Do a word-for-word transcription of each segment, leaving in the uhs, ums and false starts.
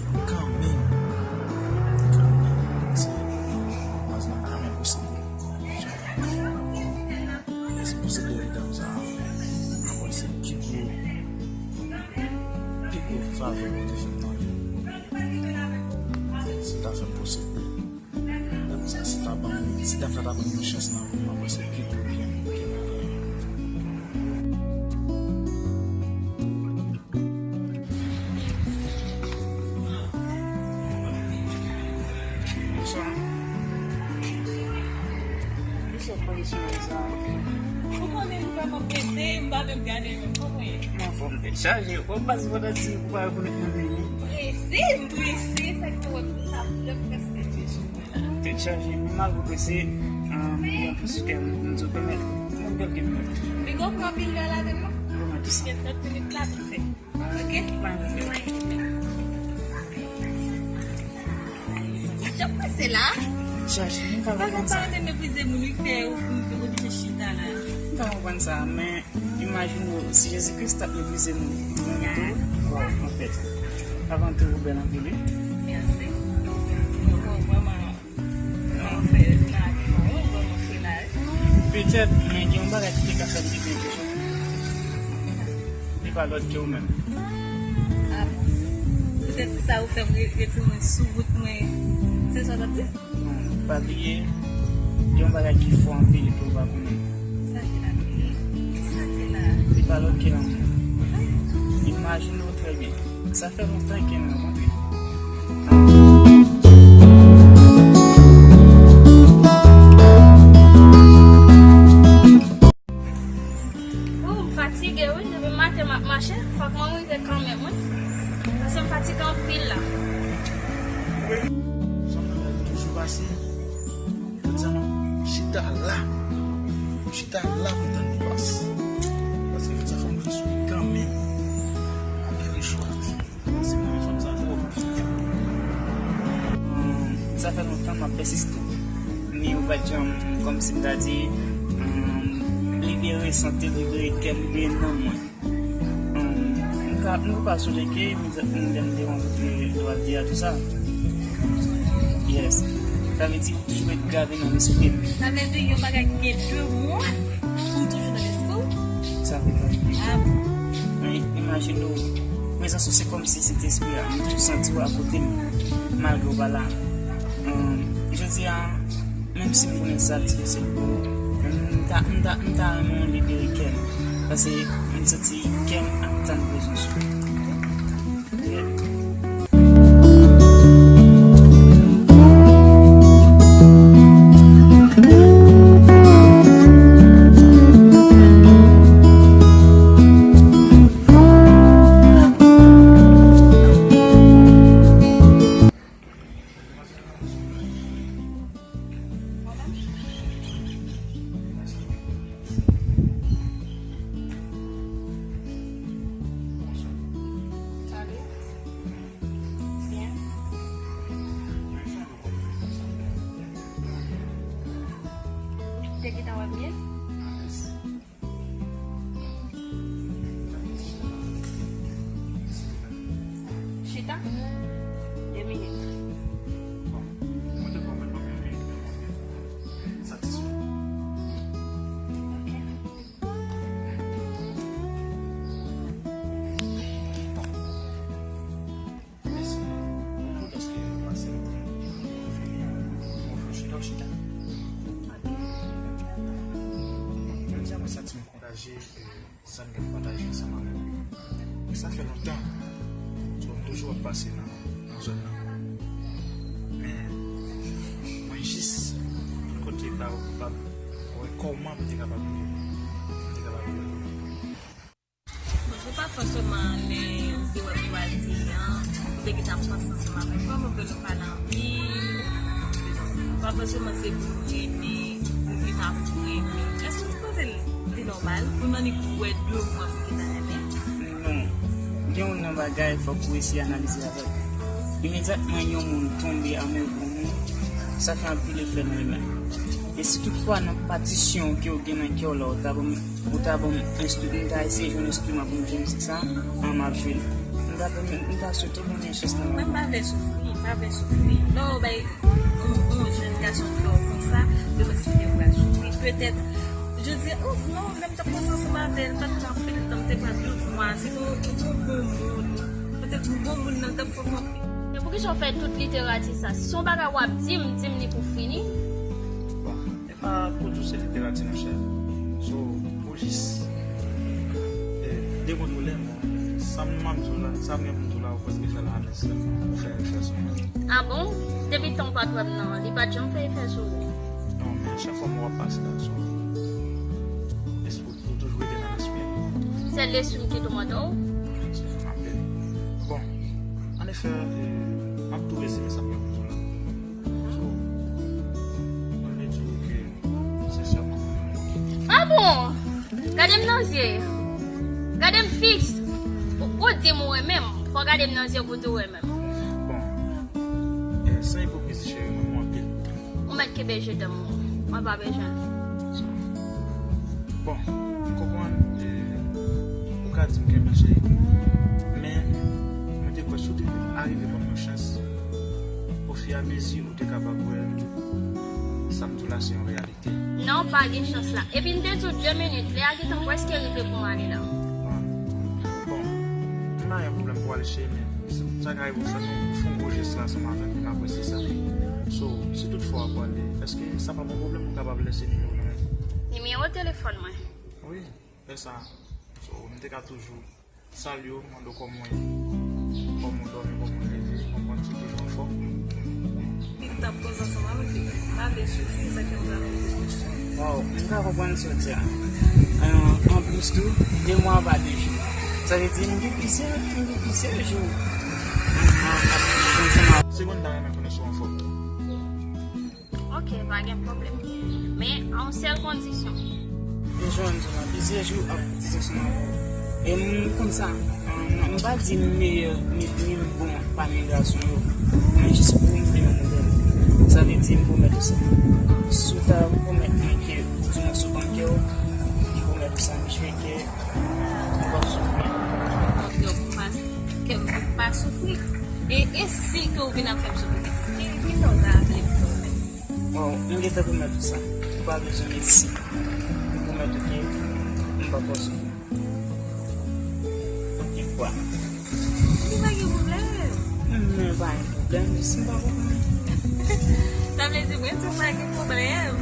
Kanmenm. Kanmenm. Se, mwen se kanmenm posede. Se posede dam sa. Mwen se pi gwo, pi gwo favè Bondye fè m nan vi. Se ta fè m posede. Dam sa, si ta ban m, si dam sa ta ban m yon chans nan vi m, mwen se pi gwo byen ke mwen genyen. Ou konnen m vrèman prese, m pa menm gade menm. Kòman ye? M anfòm, tèt chaje. Wè baz pandan ti ou pa rekonèt mwen vini. Prese, m prese, sa k fè w ap di sa, lè m prèske deje. Tèt chaje, men malgre prese, ah, m gen anpil sou kè m, m di w pèmèt mwen kèlke minit. Li gon pran anpil lè la tèlman. Mwen di si gen trant minit la, vit fè. Ok? Mwen di. Jan prese la. Chaje, m pa konprann sa. Pa gen pa meprize moun, wi, fè ou oblije chita la. M pa konprann sa, men imajine w, si Jezi Kris t ap meprize moun, mwen menm tou, waw, anfèt. Avan tou, ou bèl anpil, wi. Mèsi. Ou vrèman, vrèman fè laj, ou vrèman fè laj. Petèt, men gen yon bagay ki te ka fè m te gen kesyon. Li pa lòt ke ou menm. Ah bon? Petèt sa ou fè m re-, retounen sou wout mwen. Se sa w t ap di? Non, pa bliye, gen yon bagay ki fò anpil ke w pa konnen. Sa ki la? Sa ki la? Li pa lòt ke lanmou. Imajine w trè byen. Sa fè lontan ke nou rankontre. Oh, m fatige, wi. Depi maten m ap mache, fòk mwen rive kanmenm, wi. Paske m fatige anpil la. Sa m nan toujou pase. Jodi a, m ap chita la. M chita la pou tann li pase. Paske jodi a, fò m vin sou li kanmenm. M gen lechwa. Sa fè lontan m ap pèsiste. Ni ou pa t janm, kòmsi m ta di, hum, libere sante, libere kè m, libere nanm mwen. Hum, m ka, m ka sonje ke m, m, lè m te rankontre Dwaldi a, tou sa. Yes. Sa vle di, toujou ret grave nan lespri m. Sa vle di, yon bagay ki gen de mwa, ou toujou nan lespri w? Sa vle di. Ah bon. Men imajine w, prezans ou se kòmsi Sentespri a, m toujou santi w akote m, malgre w pa la. Hum, jodi a, menm si m konnen sa difisil pou ou, m ta, m ta, m ta renmen w libere kè m, paske m santi kè m ap tann prezans ou. Salut. Byen. Te gentan wè m byen? Chita. De minit. Satisfè. Ok. Mèsi pou tout paske nou pase nou fini an. Bon, fò chita, chita. Jodi a, mwen santi m kontaje, eh, sa n gen pataje ansanm avè w. E sa fè lontan. So, m toujou ap pase nan, nan zòn nan. Men, mwen jis kote pa ou pa wè kòman m te kapab, m te kapab wè. Bon, se pa fòseman lè ou te wè Vivaldi an, ou te gentan ap panse ansanm avè l. Kòm ou vle nou pale anpil, pa fòseman se pou nou renmen, ou gentan ap renmen. Èske ou panse l te nòmal pou n annik wè de mwa pou gentan renmen? Non. Gen yon nan bagay fòk ou eseye analize avè l. Imedyatman yon moun tonbe amoure pou yon moun, sa fè anpil efè nan limen. E si toutfwa nan patisyon ke w gen nan kè w la, ou ta ban m Ou ta ban m enstri-, m ta eseye jwenn enstriman pou m jwe mizik sa, an m ap jwe l. M M ta swete konnen chans lan. Mwen pa vle soufri, pa vle soufri. Lè w bay yon, yon jèn gason flè w konsa, yo panse ke w pral soufri. Petèt, jodi a, oh, non, lè m t ap pase ansanm avè l, m pa t pran anpil tan, m te pran douz mwa. Se pou, pou bon moun. Petèt pou bon moun nan, m t ap fè w konprann. Men poukisa w fè tout literati sa? Si se yon bagay w ap di m, di m li pou fini. Bon, e pa pou di w se literati, monchè. So, ou jis, eh, dekontwole m. Sa m ap di w la, sa m gen pou m di w la, ou prèske fè l alèz. Ou fè efè sou mwen. Ah bon? Depi tan w pa t wè m nan, li pa t janm fè efè sou ou? Non, men chak fwa m wè w ap pase la, so, espri w toujou rete nan lespri m. Se lespri m ki toumante w? Se m ap pè. Bon, anefè, eh, m ap tou rezime sa m gen pou m di w la. So, mwen vle di w ke, sensèman, mwen renmen w. Ah bon? Gade m nan zye. Gade m fiks. Ou, ou di m ou renmen m. Fò w gade m nan zye pou w di w renmen m. Bon, eh, san ipokrizi, cheri, m renmen w anpil. Ou mèt kenbe je t'aime ou. Mwen pa bezwen l. Bon, m konprann, eh, ou ka di m kenbe l, cheri. Men, mwen te kwè si w te arive ban m yon chans, ofiramezi ou te kapab wè sa m di w la se yon reyalite. Non, pa gen chans la. Epi m te di w de minit, lè a gentan prèske rive pou m ale la. Bon, m pa gen pwoblèm pou ale, cheri, men sa ka rive w fè m, fè yon gwo jès la ansanm avè m, m apresye sa. So, si toutfwa w ap pale, èske sa p ap yon pwoblèm pou w kapab lese nimewo w nan men m? Nimewo telefòn mwen? Wi, fè sa. So, m te ka toujou salye w, mande w kòman w ye, kòman w dòmi, kòman w leve, konprann si w toujou anfòm. M t ap koze ansanm avèk li, m pa vle soufri, sa fè m pa vle soufri. Waw, m ka konprann sa w di a. An, anplis tou, de mwa pa de jou. Sa vle di m gen plizyè, m gen plizyè jou. An, ap viv ansanm avèk. Se konn ta renmen konnen si w anfòm. Ok, pa gen pwoblèm. Men, a yon sèl kondisyon. Deja, m di w la, plizyè jou ap viv ansanm avè w. E m konn sa. M pa di m meyè, ni, ni m bon pami gason yo. Men jis pou m vle yon nouvèl. Sa vle di m pwomèt ou sa. Si w ta pwomèt mwen ke ou di mwen sou bankè w, m pwomèt ou sa, m jwe kè, ou p ap soufri. Kè w pa, kè w pa soufri. E, e si ke w vin ap fè m soufri? Ki, ki sa w ta vle m fè w menm? Bon, m gentan pwomèt ou sa. Ou pa bezwen gen si. M pwomèt ou ke m p ap fè w soufri. Anpil fwa. Li pa gen pwoblèm. Men pa gen pwoblèm, jis m pa konprann. Sa vle di mwen di w pa gen pwoblèm.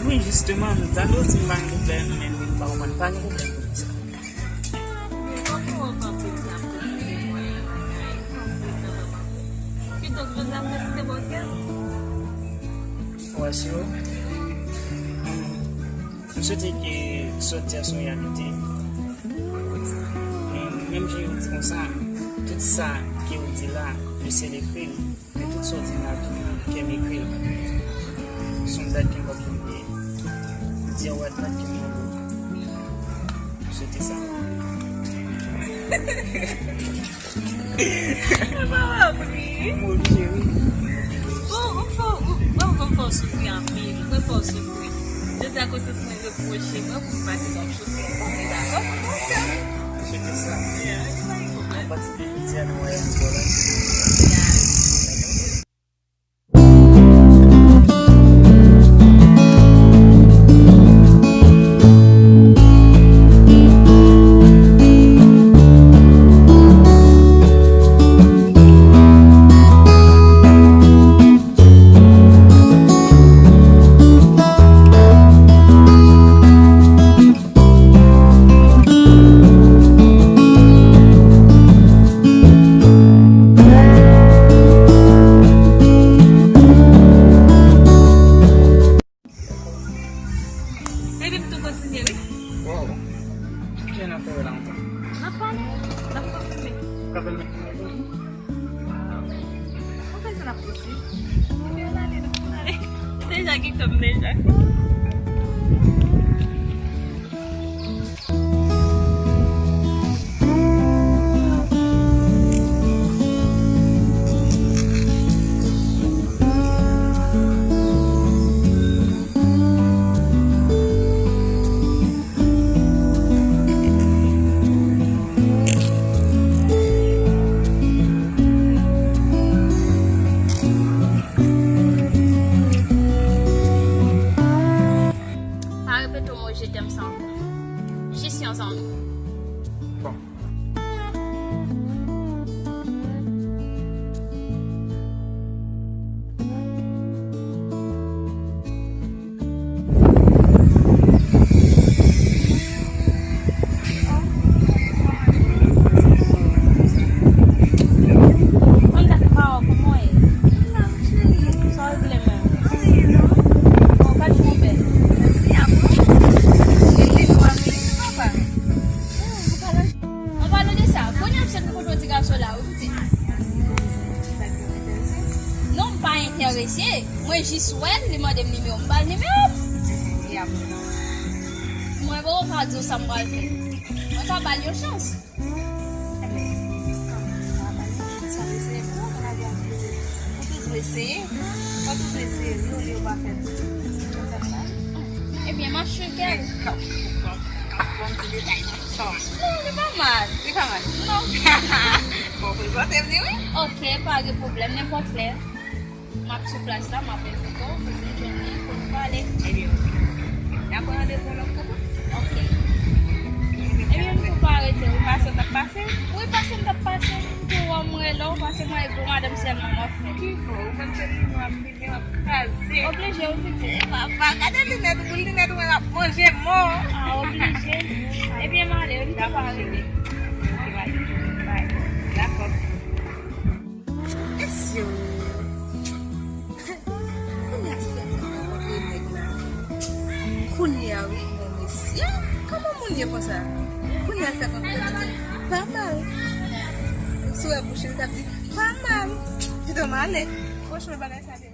Wi, jisteman, m tande w di m pa gen pwoblèm, men m pa konprann, pa gen pwoblèm pou sa. Men kòman w ap antre nan kote mwen, bagay, antre nan mwen. Kidonk, jodi a m deside ba w kè m. Wè, si w, m swete ke sa w di a se yon reyalite. Men menm jan yo di konsa, tout sa ke w di la, yo se lekri l. Men tout sa w di m la tou, kè m ekri l. Se yon dat ke m p ap janm bliye. Di a w a dat ke m bliye. M swete sa. Mwen pa w ap ri. Mwen oblije ri. Bon, ou fè, ou, ou, ou fè w soufri anpil. Mwen fè w soufri. Jodi a konsyans mwen repwoche mwen pou m pa te ba w soufri. Ou dakò? Dakò. Se te sa. Yeah, pa gen pwoblèm. Pati de jodi a, nou wè yon bò la. Yeah. Epi m tou kontinye, wi. Wow. Kijan n ap fè wè la ansanm? N ap pale, n ap konfime. Ka fè l men. Ou fè sa n ap pouse. Ann ale, nou konn ale. Deja gen kòm deja. Apresye, mwen jis wè l, li mande m nimewo, m ba l nimewo m. E apre? Mwen poko ka di w sa m pral fè. Mwen ka ba l yon chans. Enben, sa vle se bon, sa vle di ou toujou eseye. Fò toujou eseye, wi, olye ou pa fè l. Konn sa m ba l? Ebyen, m ap cheke l. Bon, ti detay, non? Kòman? Non, li pa mal. Li pa mal? Non. Bon, prezante m li, wi. Ok, pa gen pwoblèm, nenpòt lè. M ap sou plas la, m ap envite w, pou nou jwenn li, pou nou pale. Ebyen, ok. N ap pran randevou yon lòt kote? Ok. Ebyen, nou tou pa rete, wi. Pase, n ap pase? Wi, pase, n ap pase. M tou wè w, m rele w, pase mwen e gwo madanm sèlman m ap fè. Ki gwo? Ou menm se li, nou ap vini, w ap kraze. Oblije, wi, pitit. E papa, gade linèt ou, linèt ou, ap manje mò. Ah, oblije. Ebyen, m ale, wi, m tou pa rete. Ok, bye. Bye. Dakò. Mesye, kounye a ti fè fè rankontre nèg la. Kounye a, wi, bon, mesye, kòman moun ye konsa? Kounye a fè rankontre nèg la, pa mal. Sou wè bouch li, li t ap di, pa mal. Pito m ale. Franchman, bagay sa te